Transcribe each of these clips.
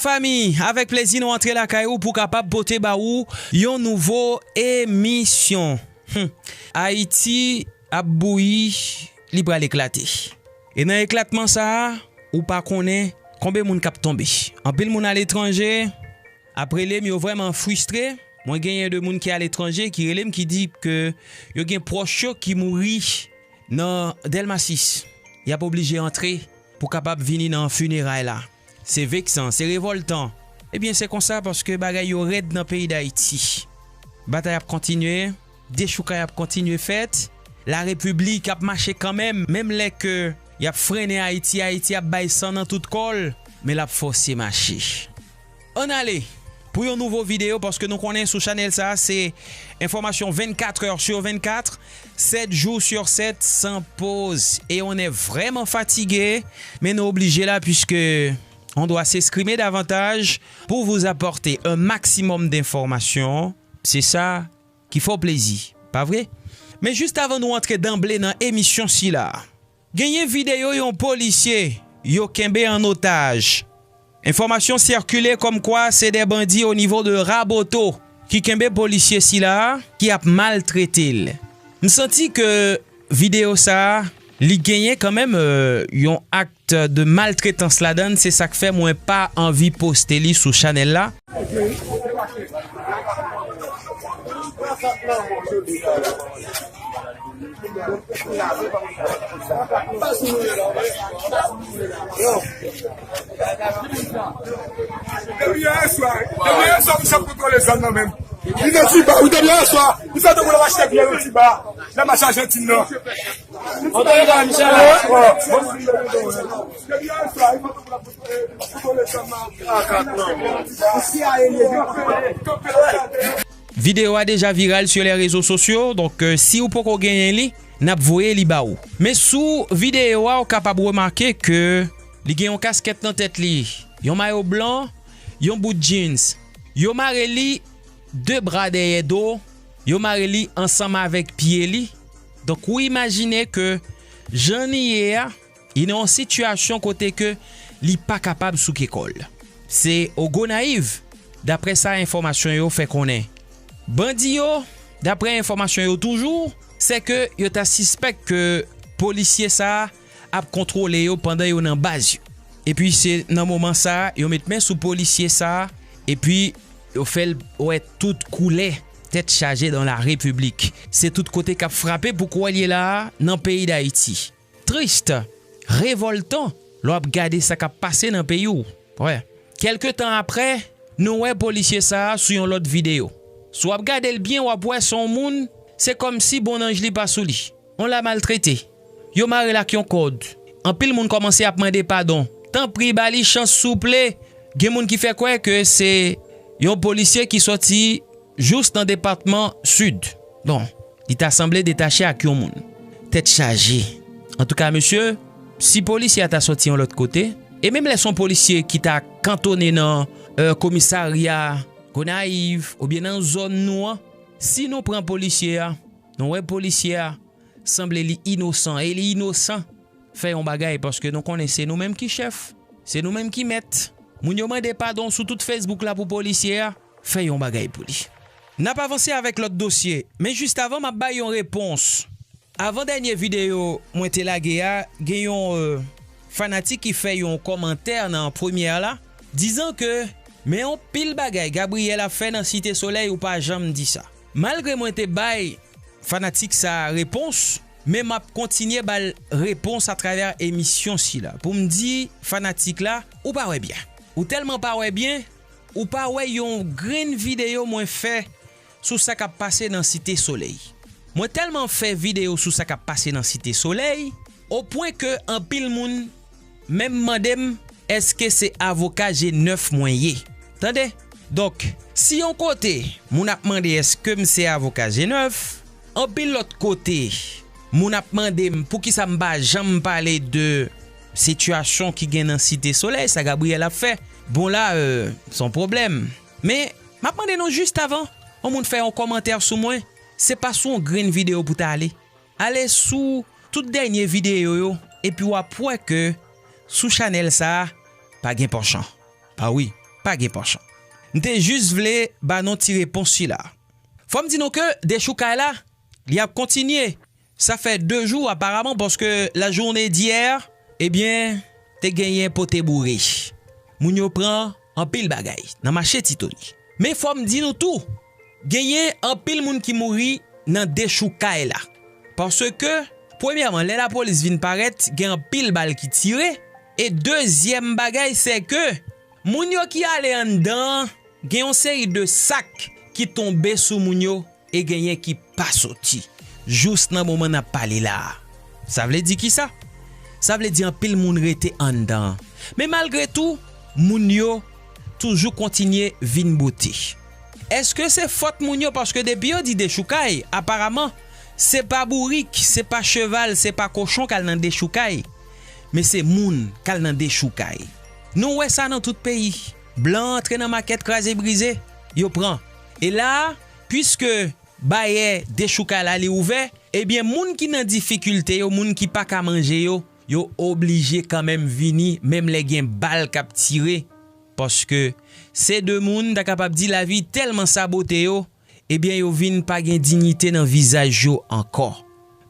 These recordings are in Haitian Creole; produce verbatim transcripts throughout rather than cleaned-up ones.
Fami, avèk plezi nou antre lakay ou pou kapab pote ba ou yon nouvo emisyon. Hmm. Ayiti ap bouyi, li pral eklate. E nan eklatman sa a, ou pa konnen konbyen moun k ap tonbe. Anpil moun aletranje ap rele m, yo vrèman fristre. Mwen genyen de moun ki aletranje ki rele m, ki di ke yo gen pwòch yo ki mouri nan Dèlma sis. Y ap oblije antre pou kapab vini nan fineray la. Se veksan, se revòltan. Ebyen, se konsa paske bagay yo rèd nan peyi Dayiti. Batay ap kontinye, dechoukay ap kontinye fèt. Larepiblik ap mache kanmenm, menm lè ke y ap frennen Ayiti, Ayiti ap bay san nan tout kò l, men l ap fòse mache. Ann ale pou yon nouvo videyo, paske nou konnen sou chanèl sa a, se enfòmasyon vennkat è sou vennkat, sèt jou sou sèt, san poz. E on est vraiment fatigué, men nou oblije la, puisque on doit s'exprimer davantage pour vous apporter un maximum d'informations. Se sa ki fè w plezi, pa vre? Men jis avan nou antre danble nan emisyon sila, genyen videyo yon polisye yo kenbe an otaj. Enfòmasyon sikile kòmkwa se de bandi o nivo de Raboto ki kenbe polisye sila a, ki ap maltrete l. M santi ke videyo sa a, li genyen kanmenm, euh, yon ak de maltretans ladan l, se sa k fè mwen pa anvi poste li sou chanèl la. Depi yè swa, depi yè swa, misye ap kontwole zòn nan menm. Li te Tiba, wi, depi yè swa. Misye te pou l achte biyè nan Tiba, nan mach Ajantin nan. Otorite a, misye la. Videyo a deja viral sou lè rezo sosyo, donk, euh, si w poko genyen li, n ap voye li ba ou. Men sou videyo a, ou kapab remake ke li gen yon kaskèt nan tèt li, yon mayo blan, yon bout jeans. Yo mare li de bra dèyè do, yo mare li ansanm avèk pye li. Donk, ou imajine ke jan li ye a, li nan yon sitiyasyon kote ke li pa kapab souke kò l. Se o Gonayiv, daprè sa enfòmasyon yo fè konnen. Bandi yo, daprè enfòmasyon yo toujou, se ke yo ta sispèk ke polisye sa a ap kontwole yo pandan yo nan baz yo. Epi se nan moman sa a, yo met men sou polisye sa a, epi yo fè l wè tout koulè tèt chaje dans la République. Se tout kote k ap frape pou kwè l ye la a nan peyi Dayiti. Tris, revòltan, lè w ap gade sa k ap pase nan peyi w. Wè. Kèlke tan apre, nou wè polisye sa a sou yon lòt videyo. Si w ap gade l byen, w ap wè se yon moun, se kòmsi bonnanj li pa sou li. On l a maltrete. Yo mare l ak yon kòd. Anpil moun kòmanse ap mande padon. Tanpri, ba li chans, souple. Gen moun ki fè kwè ke se yon polisye ki sòti jous nan depatman Sid. Bon, li ta sanble detache ak yon moun. Tèt chaje. Antouka, mesye, si polisye a ta sòti yon lòt kote, e menm lè se yon polisye ki ta kantone nan, euh, komisarya Gonayiv oubyen nan zòn nou an, si nou pran polisye a, nou wè polisye a, sanble li inosan, e li inosan, fè yon bagay, paske nou konnen se nou menm ki chèf, se nou menm ki mèt. Moun yo mande padon sou tout Facebook la pou polisye a, fè yon bagay pou li. N ap avanse avèk lòt dosye, men jis avan m ap bay yon repons. Avan dènye videyo mwen te lage a, gen yon, euh, fanatik ki fè yon kòmantè nan premyè la, dizan ke, men yon pil bagay Gabriel ap fè nan Site Solèy, ou pa janm di sa. Malgre mwen te bay fanatik sa a repons, men m ap kontinye ba l repons atravè emisyon sila. Pou m di fanatik la, ou pa wè byen. Ou tèlman pa wè byen, ou pa wè yon grenn videyo mwen fè sou sa k ap pase nan Site Solèy. Mwen tèlman fè videyo sou sa k ap pase nan Site Solèy, o pwen ke anpil moun menm mande m èske se avoka G nèf mwen ye. Tande? Donk, si yon kote moun ap mande èske m se avoka G nèf, anpil lòt kote moun ap mande m poukisa m pa janm pale de sitiyasyon ki gen nan Site Solèy, sa Gabriel ap fè. Bon la, euh, se yon pwoblèm. Men, m ap mande nou jis avan yon moun fè yon kòmantè sou mwen, se pa sou yon grenn videyo pou ta ale. Ale sou tout dènye videyo yo, epi w ap wè ke sou chanèl sa a, pa gen pòchan. A wi, pa gen panchan. M te jis vle ba nou ti repons sila. Fò m di nou ke dechoukay la, li ap kontinye. Sa fè de jou aparaman, paske lajounen dyè, ebyen, te genyen pote boure. Moun yo pran anpil bagay nan mache Titoni. Men fò m di nou tou, genyen anpil moun ki mouri nan dechoukay la. Paske, premyèman, lè lapolis vin parèt, gen anpil bal ki tire. E dezyèm bagay, se ke moun yo ki ale anndan an, gen yon seri de sak ki tonbe sou moun yo e genyen ki pa soti. Jous nan moman n ap pale la a. Sa vle di kisa? Sa vle di anpil moun rete anndan an. Men malgre tou, moun yo toujou kontinye vin bote. Èske se fòt moun yo? Paske depi yo di dechoukay, aparaman, se pa bourik, se pa cheval, se pa kochon k al nan dechoukay, men se moun k al nan dechoukay. Nou wè sa nan tout peyi. Blan antre nan makèt kraze brize, yo pran. E la a, piske bayè dechoukay la li ouvè, ebyen, moun ki nan difikilte yo, moun ki pa ka manje yo, yo oblije kanmenm vini, menm lè gen bal k ap tire. Paske se de moun, ta kapab di, lavi tèlman sabote yo, ebyen, yo vin pa gen diyite nan vizaj yo ankò.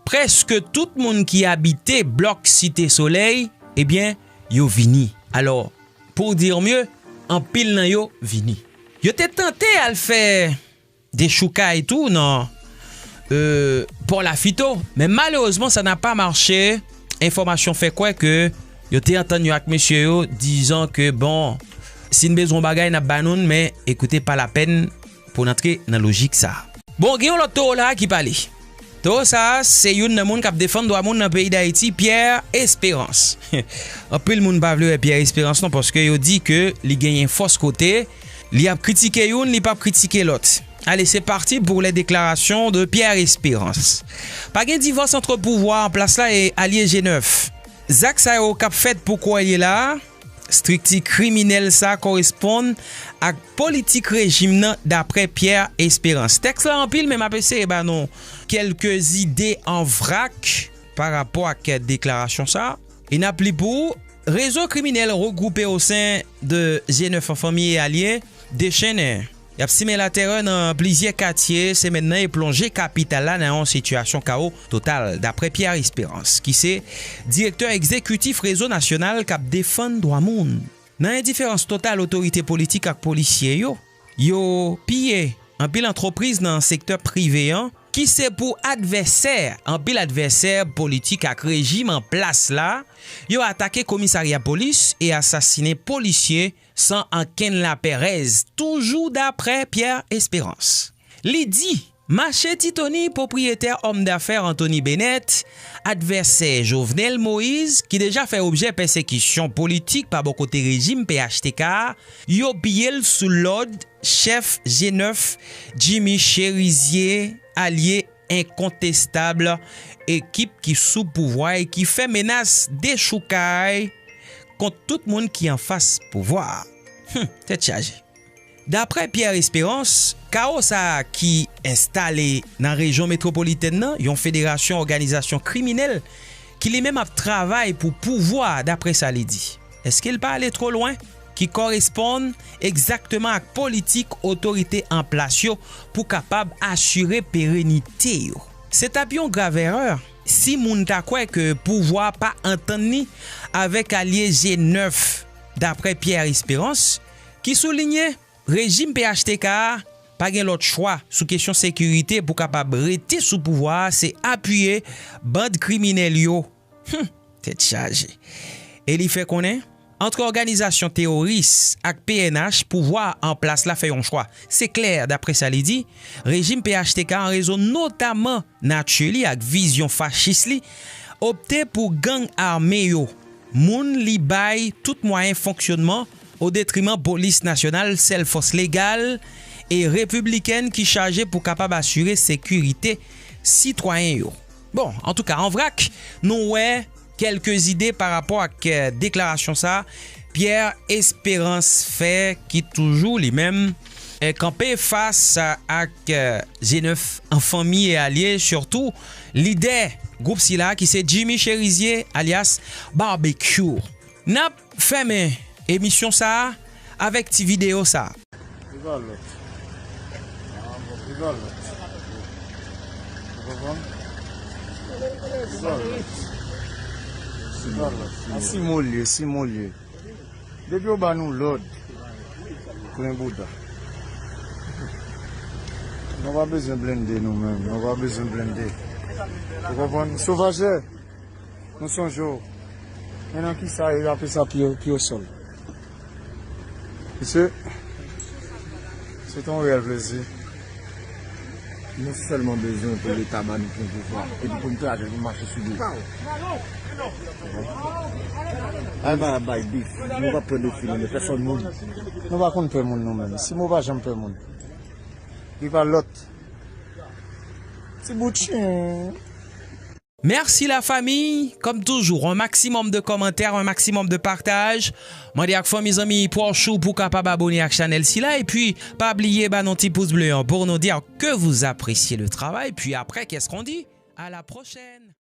Prèske tout moun ki abite blòk Site Solèy, ebyen, yo vini. Alò, pour dire mieux, anpil nan yo vini. Yo te tante al fè dechoukay tou nan, euh, Pò Lafito, men malerezman, sa n a pa mache. Enfòmasyon fè kwè ke yo te antann yo ak mesye yo, dizan ke, bon, si n bezwen yon bagay, n ap ba nou l, men ekoute, pa lapèn pou n antre nan lojik sa a. Bon, gen yon lòt towo la a ki pale. Towo sa a, se youn nan moun k ap defann dwa moun nan peyi Dayiti, Pierre Espérance. Anpil moun pa vle wè Pierre Espérance non, paske yo di ke li genyen fòs kote, li ap kritike youn, li p ap kritike lòt. Allez, c'est parti pour les déclarations de Pierre Espérance. Pa gen divòs ant pouvwa an plas la e alye G nèf. Zak sa yo k ap fèt pou kwè l ye la a, estrikti kriminèl sa koresponn ak politik rejim nan, daprè Pierre Espérance. Tèks la anpil, men m ap eseye ba nou kèlke zide an vrak pa rapò ak deklarasyon sa. E n ap li pou ou, réseau criminel regroupé au sein de G nèf en famille et alliés, dechennen. Y ap simen latèrè nan plizyè katye semèn nan e plonje kapital la nan yon sitiyasyon kawo total, daprè Pierre Espérance, ki se direktè egzekitif Rezo Nasyonal k ap defann dwa moun. Nan endiferans total otorite politik ak polisye yo, yo piye anpil antrepriz nan sektè prive an, ki se pou advèsè, anpil advèsè politik ak rejim an plas la, yo atake komisarya polis e asasinen polisye san ankenn lapèrèz, toujou daprè Pierre Espérance. Li di, mache Titoni, pwopriyetè òm dafè Anthony Bennett, advèsè Jovenel Moïse, ki deja fè objè pèsekisyon politik pa bò kote rejim P H T K a, yo piye l sou lòd chèf G nèf, Jimmy Chérizier, alye enkontestab ekip ki sou pouvwa e ki fè menas dechoukay kont tout moun ki anfas pouvwa a. Hum, tèt chaje. Daprè Pierre Espérance, kawo sa a ki enstale nan rejyon metwopolitèn nan, yon federasyon òganizasyon kriminèl ki li menm ap travay pou pouvwa, daprè sa li di. Èske l pa ale twò lwen? Ki koresponn egzakteman ak politik otorite an plas yo pou kapab asire perenite yo. Se t ap yon grav erè si moun ta kwè ke pouvwa pa antann li avèk alye G nèf, daprè Pierre Espérance, ki soulinye rejim P H T K a pa gen lòt chwa sou kesyon sekirite pou kapab rete sou pouvwa a, se apiye band kriminèl yo. Hum, tèt chaje. E li fè konnen, ant òganizasyon teworis ak P N H, pouvwa an plas la fè yon chwa. Se klè, daprè sa li di, rejim P H T K an rezon notaman nati li ak vizyon fachis li, opte pou gang ame yo, moun li bay tout mwayen fonksyònman, o detriman polis nasyonal, sèl fòs legal e repiblikèn ki chaje pou kapab asire sekirite sitwayen yo. Bon, antouka, an vrak, nou wè kèlke zide pa rapò ak, eh, deklarasyon sa a Pierre Espérance fè, ki toujou li menm, eh, kanpe fas ak, eh, G nèf an fanmi e alye, sitou lidè gwoup sila ki se Jimmy Chérizier alyas Barbecue. N ap fèmen emisyon sa a avèk ti videyo sa. Li pa lòt. Li pa lòt. Ou konprann? Li pa lòt. Li pa lòt. A si mo l ye, si mo l ye. Depi yo ba nou lòd, plen bouda. Nou pa bezwen blende nou menm, nou pa bezwen blende. Ou konprann? Sovajè, nou sonje w. Men nan kisa yo ape sa pye, pye o sòl. Mesye, se te yon reyèl plezi. Nou sèlman bezwen pou Leta ba nou pwen pouvwa, epi pou n kraze, pou n mache sou do. Al ba bay bif, nou pa pè de fi, nou pèsòn moun. Nou pa konn pè moun nou menm. Si nou pa janm pè moun. Li pa lòt. Ti bout chen. Mèsi la fami, kòm toujou, un maximum de kòmantè, un maximum de pataj. Mande ak fanmi, zanmi, pwòch ou pou kapab abone ak chanèl sila. Epi, pa bliye ba nou ti pous ble an pour nous dire que vous appréciez le travail. Puis après, qu'est-ce qu'on dit? À la prochaine.